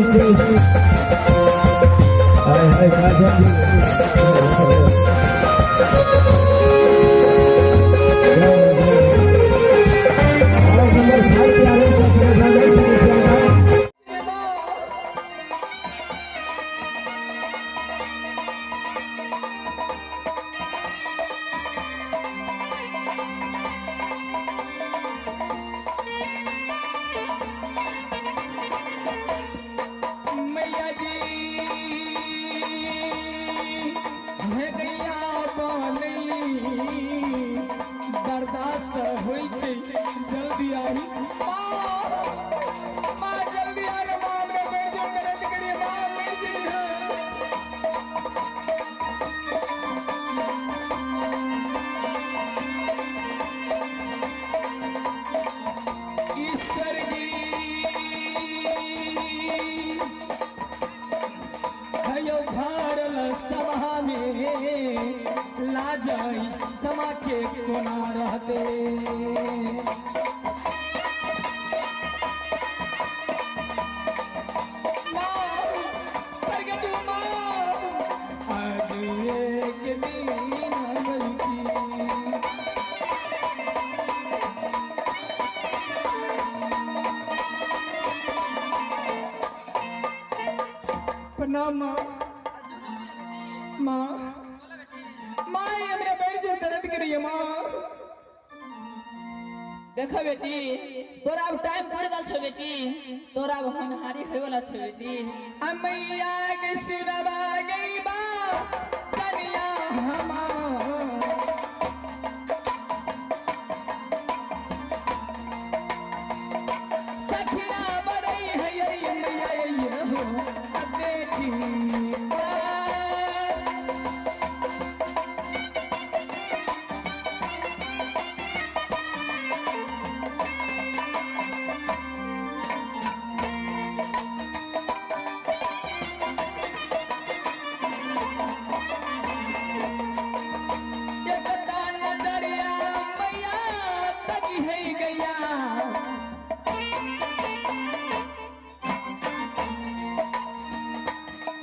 विशेष। हाय हाय काजल जी। और नंबर 5 पे आवे 17,000 रुपया का। मैया जी हे गैया बनई बर्दाश्त होइ छै, जल्दी आही माँ, माँ जल्दी आ रे माँ, हमरा बैठ जो दर्द करिए माँ, मर जेबी है। ईश्वर जी हयो भरल सभा में लाज समा के कोना रहते। माँ, प्रगटू माँ, आज एक दिन बल्कि प्रणाम माँ। माँ, माँ ये हमरा बैठ जो दर्द करिए माँ। देखो बेटी, तोरा अब टाइम पड़ गल छो बेटी, तोरा अब होनहारी होय वाला छो बेटी। आ मैया के सुनबा गई बा कनिया हमार। सखिया बरई है ये मैया ये हो अब बेटी पार। एकता नजरिया मैया तक है गैया।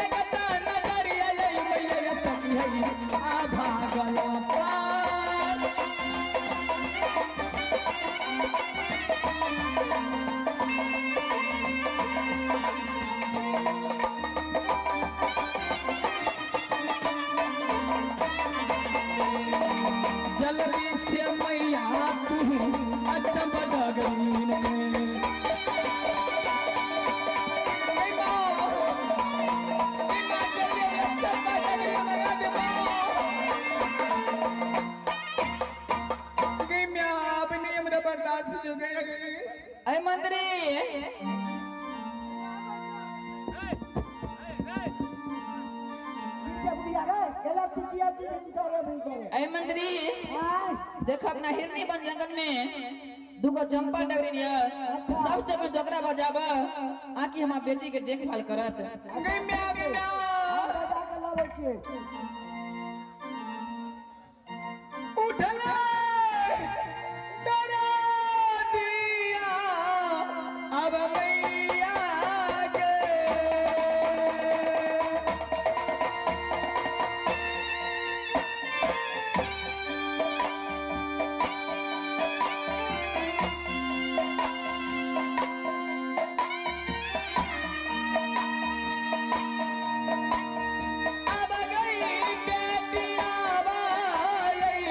एकता नजरिया ये मैया तक है आ भागल पार। जल्दी से मैया तू अच्छा बदगरीन में। ऐ माँ, ऐ माँ, जल्दी अच्छा बदगरीन लगा दे माँ। गई म्या, अब नहीं हमरा बर्दाश्त हो गया। अरे मंत्री, अरे मंत्री, देखो अपना हिरनी बन जंगल में दुगो चंपा डगरीन ये सबसे अपन जोकरा बजाब आकि हमार बेटी के देखभाल करत। गई म्या, गई म्या। उठला डरा दिया अब मैया के। अब गई बेटिया बाई।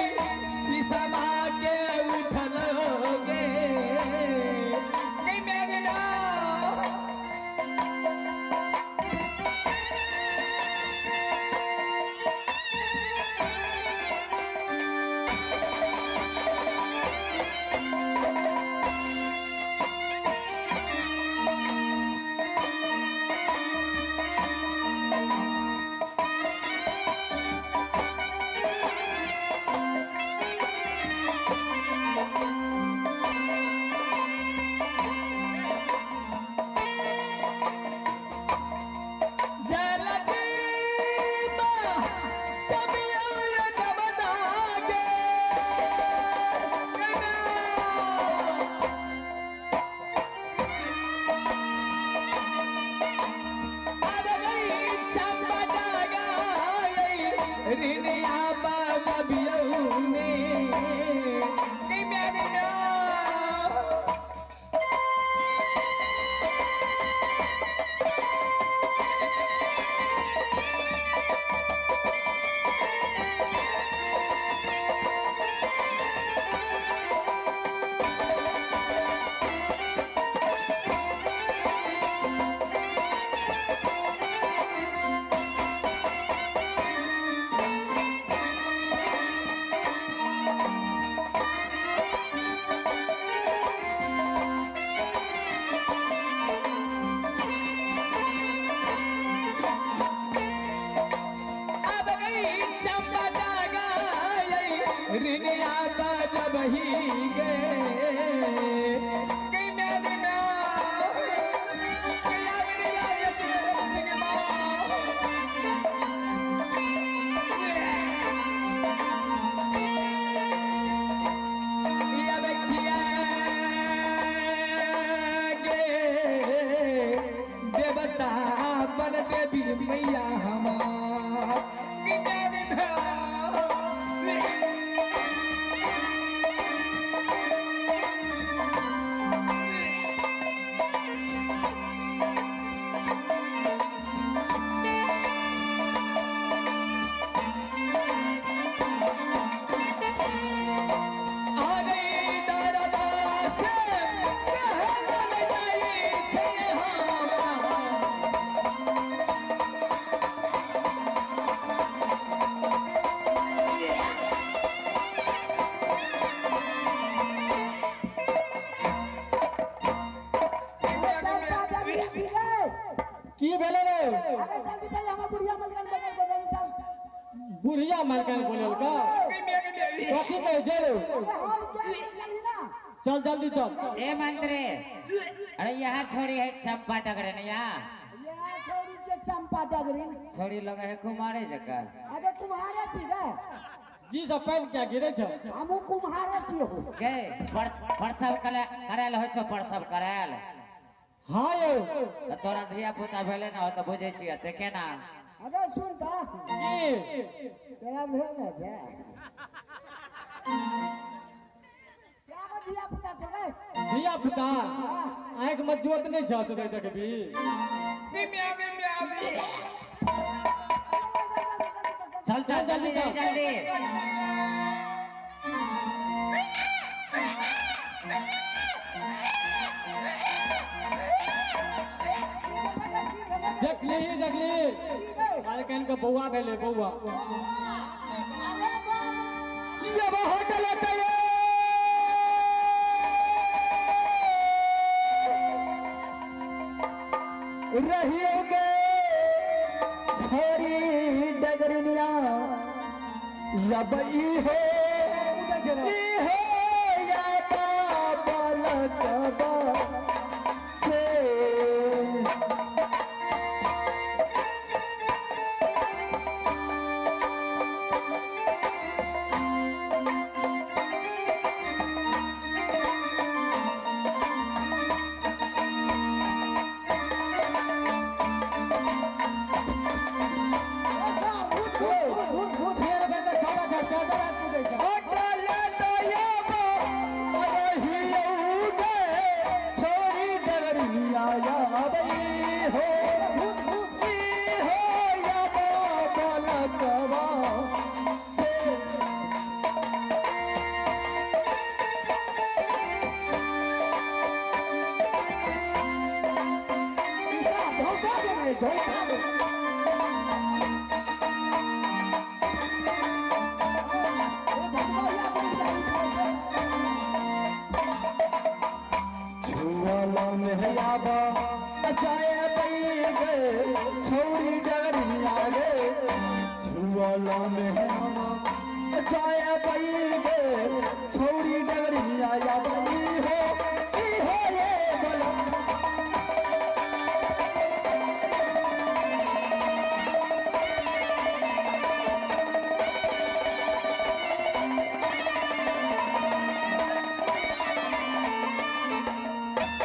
रिनिया बजबही गे गई म्या गई म्या गई आवे रे यार सिंह माँ। या बखिया गे देवता बन देवी मैया हमार गई म्या गई म्या। आ गई दरदा से कहल जाई छे हमरा। चंपा डगरी छी गे। की भेलै रे? अरे जल्दी चल, हमर बुढ़िया मलकान बगल बगल चल। बुढ़िया मालकान बोलल का? गई म्या गई म्या। कथी कहै छै रे? अरे हम क्या चली ना। चल जल्दी चल। ए मंत्री, अरे यहाँ छोड़ी है चंपा डगरे ने यहाँ ये छोड़ी छे चंपा डगरी। छोड़ी लगे है कुमारे जगह। अरे कुम्हारे छी गे। जी सब पानि क्या गिरे छै? हमहू कुम्हारे छी हो। गे परसब करायल होइ छौ, परसब करायल। हाँ यौ। तऽ तोरा धिया पुता भेलै ना हो तऽ बुझै छियै ते केना। अरे सुन तऽ, की तोरा भेल ने छै? क्या गो धिया पुता छौ गे? धिया पुता आँखि में जोत नहि छ से देखबी। गई म्या गई म्या गई। चल चल जल्दी जल्दी जल्दी। देखली देखली मालकान के बौआ भेलै बौआ। अरे बाबा ये होटल तये रहियो गे छोरी डगरिनिया लब ई हो या बालकबा से। भूत भूत फेर बेटा छौड़ा छै, चौदह रात पूजै छै। होटल तयबा रहियो गे छोरी डगरिनिया याबई हो ई हो या बालकबा से। धोखा दे धोखा दे। छुअला में आबा अचाए पई गे छोरी डगरिया गे। छुअला में आबा अचाए पई गे छोरी डगरिया आबा ई हो ये बोला।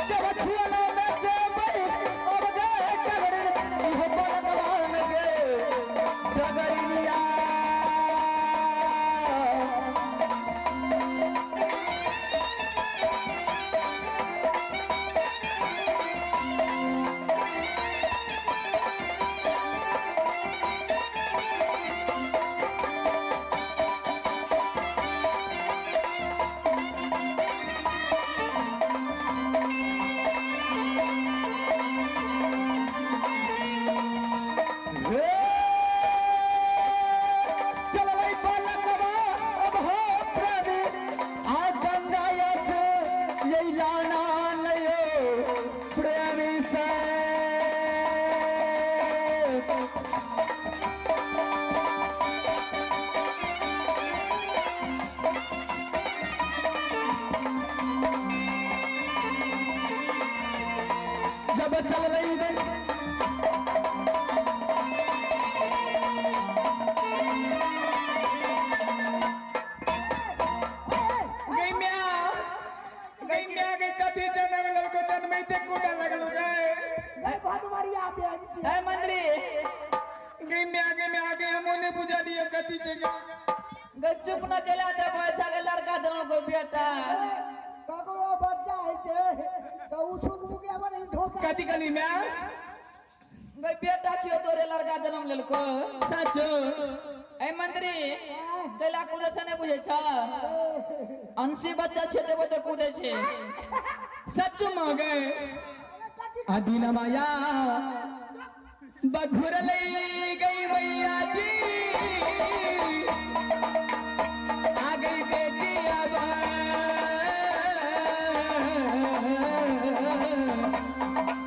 जब छुअला में जेबै अब गे डगरिन इहो बलगवान गे डगरिनिया जब चललै मंत्री गई में आगे हम उन्हें बुझा लिया कथी जगह चुप न केला ते पैसा के लड़का जनल को बेटा ककरो बच्चा है छे त उ सुगबुक हमर ई ढोसा कथी कली में गई बेटा छियो तोरे लड़का जन्म लेलको साचो ए मंत्री कैला कूदे से नहीं बुझे छ अंशी बच्चा छे देबो ते कूदे छे सच्चो मां गए अधीन माया बघुर लई गई मैया जी आ गई बेटी अब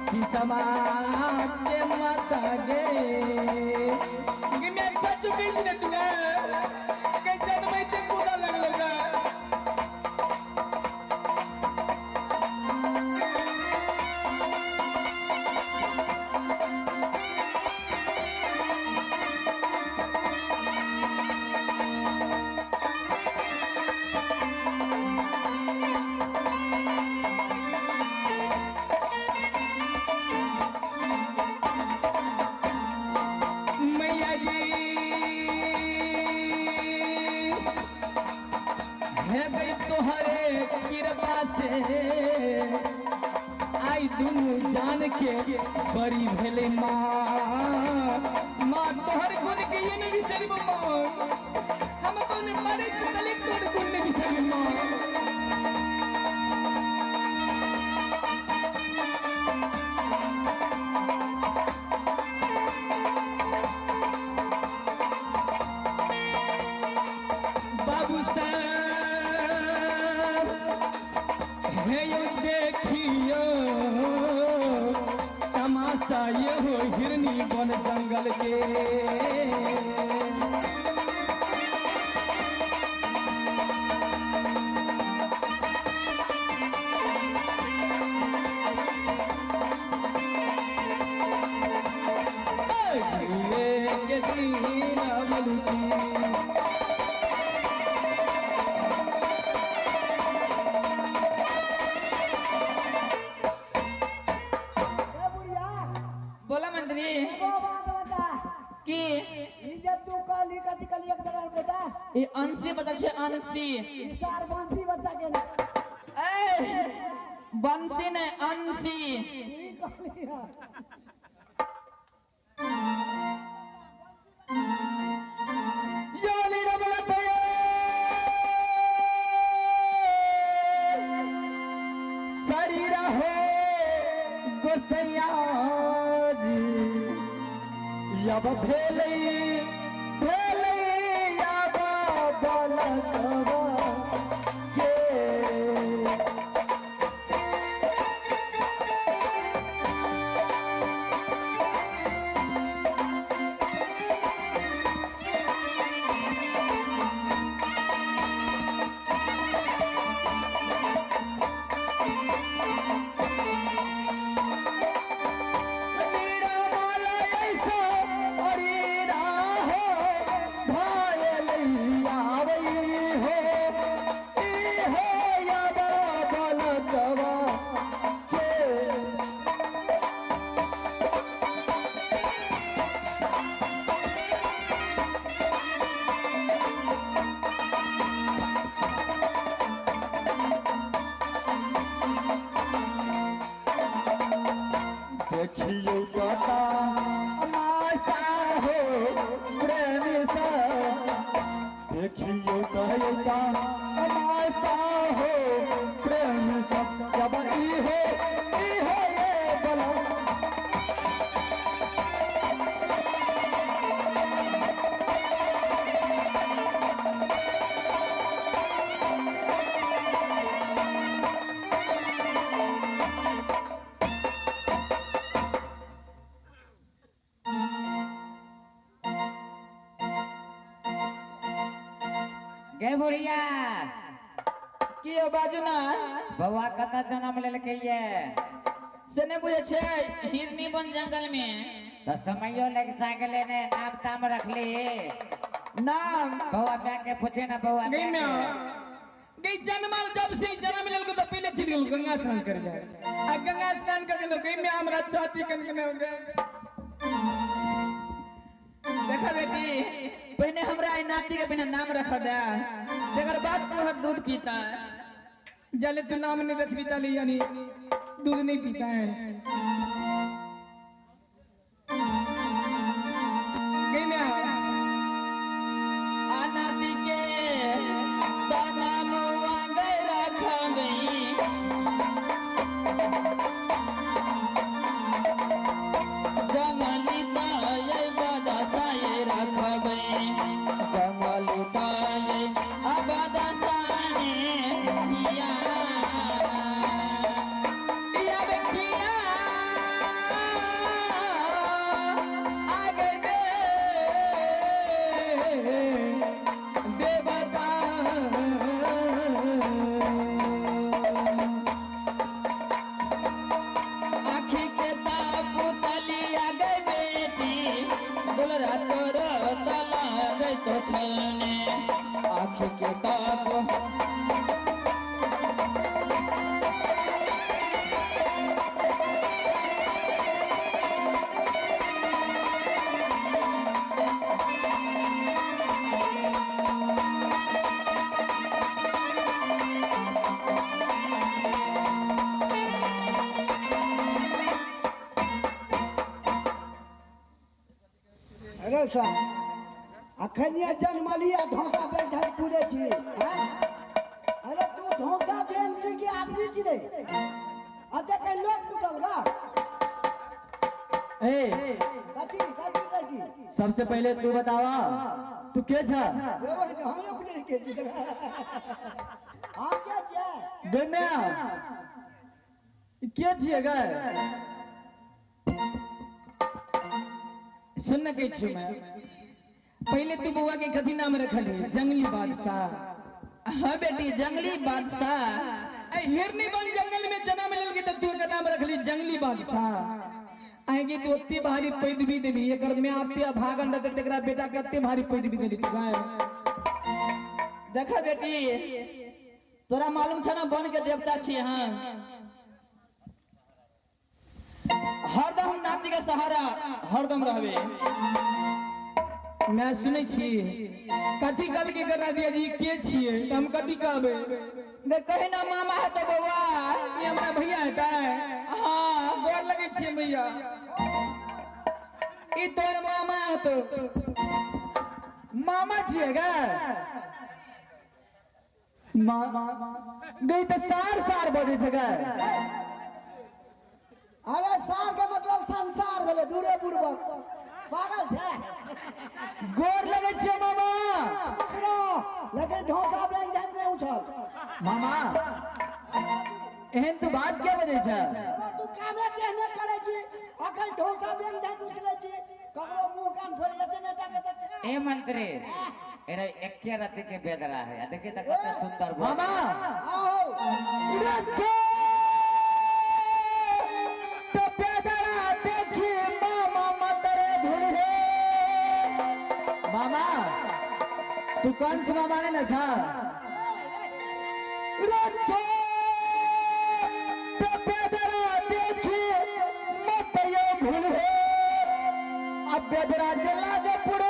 सीसमा के माता गे मैं सच गई ने तू के जन्म ते कूदा लगलो गा। मैया जी है गई तोहरे कृपा से आई दुनू जान के बड़ी भेले माँ माँ तोहर गुण के ये नहीं बिसरबो माँ हम अपन मरे तले तोहर गुण नहीं बिसरबो माँ। बाबू साहब हे यो देखियो तमाशा ये हो हिरनी बन जंगल के झूले के दिन बलुकी। ए बुढ़िया बोला मंत्री एगो बात बता की ई जे तू कहली कथी कहली एक तरह बेटा ई अंशी बच्चा छे अंशी ई सार बंसी बच्चा के ए बंसी ने अंशी ई कहली है। योली रबलतये शरीर हो गोसैया जी यब भेलई भेलई यब बलकवा के। देखियो कता आशा हो प्रेम सा देखियो कहता आशा हो प्रेम सा जब इहे इहे ये बला गे बुढ़िया की हो बाजू ना बउआ कतऽ जन्म लेलकै ये? से नहीं बुझे छे हिरनी बन जंगल में तो समयो लग सा गेले ने नाम ताम रखली नाम बउआ माय के पूछे ना बउआ गई मैं गई जन्मल जब से जन्म लेल तो पहले चल गेल गंगा स्नान करे ले आ गंगा स्नान कर गेल गई मैं हमरा छाती कनकने हो गए। देखा बेटी पहले हमरा ई नाती के पहले नाम रख दे तकर बाद तोहर दूध पीता। जले तू नाम नहीं रखबी ताली यानी दूध नहीं पीता है। गई मैं आ नाती के नाम गई रखबी जंगली ताये बदसाए रखबे जंगली ताये बदसाने हिया या बेटिया आगे दे देवता आखी के ताप तलिया गई बेटी दुलरा तोर तला गई तो छने आखी के ताप अरे सर अखनिया जन्मली आ ढोसा बेच धर कूदे छी हैं? अरे तू ढोसा बेच छी कि आदमी छी रे? आ देख लोग कूदल गा ए कथी कथी कथी सबसे पहले तू बतावा तू के छ? हम लोग नहीं के छी हम के छियै? गम्या के छियै गए? सुन न कहै छियौ मैं पहले तू बउआ के कथी नाम रखली? जंगली बादशाह। हाँ बेटी जंगली बादशाह। ए हिरनी बन जंगल में जन्म लेल त तू एकर नाम रखली जंगली बादशाह। आएगी तू ओते भारी पैद भी देली एकर में आते भागन रहते तेकरा बेटा के अते भारी पैद भी देली तू गाय। देखा बेटी तोरा मालूम छ ना वन के देवता छी हम हरदम नाती के सहारा हरदम रहबे। मैं सुनै छी कथी गल के करा दिया जी के छियै त हम कथी कहबै? कहे ना मामा है तो बउआ ई हमरा भैया हेतै? हाँ गोर लगै छियै भैया। ई तोर मामा हेतौ। मामा छियै गे? माँ गई त सार सार बजै छै गे। अरे सार के मतलब संसार भेलै दूरे बुड़बक पागल छै। गोर लगै छियै मामा। खुश रह लेकिन ढोसा बेच जाइत नहि उछल। मामा एहन तू बात के बजै छै? अरे तू कामे तेहने करै छी अखन ढोसा बेच जाइत उछलै छी ककरो मुंह कान फोड़ि जेतै नहि ताके तऽ छै। ए मंत्री अरे एके राति के बेदरा है देखी त कते सुंदर बोल। मामा आहो रक्षो तो बेदरा देखी मामा मतरे धुल हे। मामा तू कंस मामा ने न छा? रक्षो तो बेदरा देखी मत ये भूल हे। अब बेदरा जला दे पुरो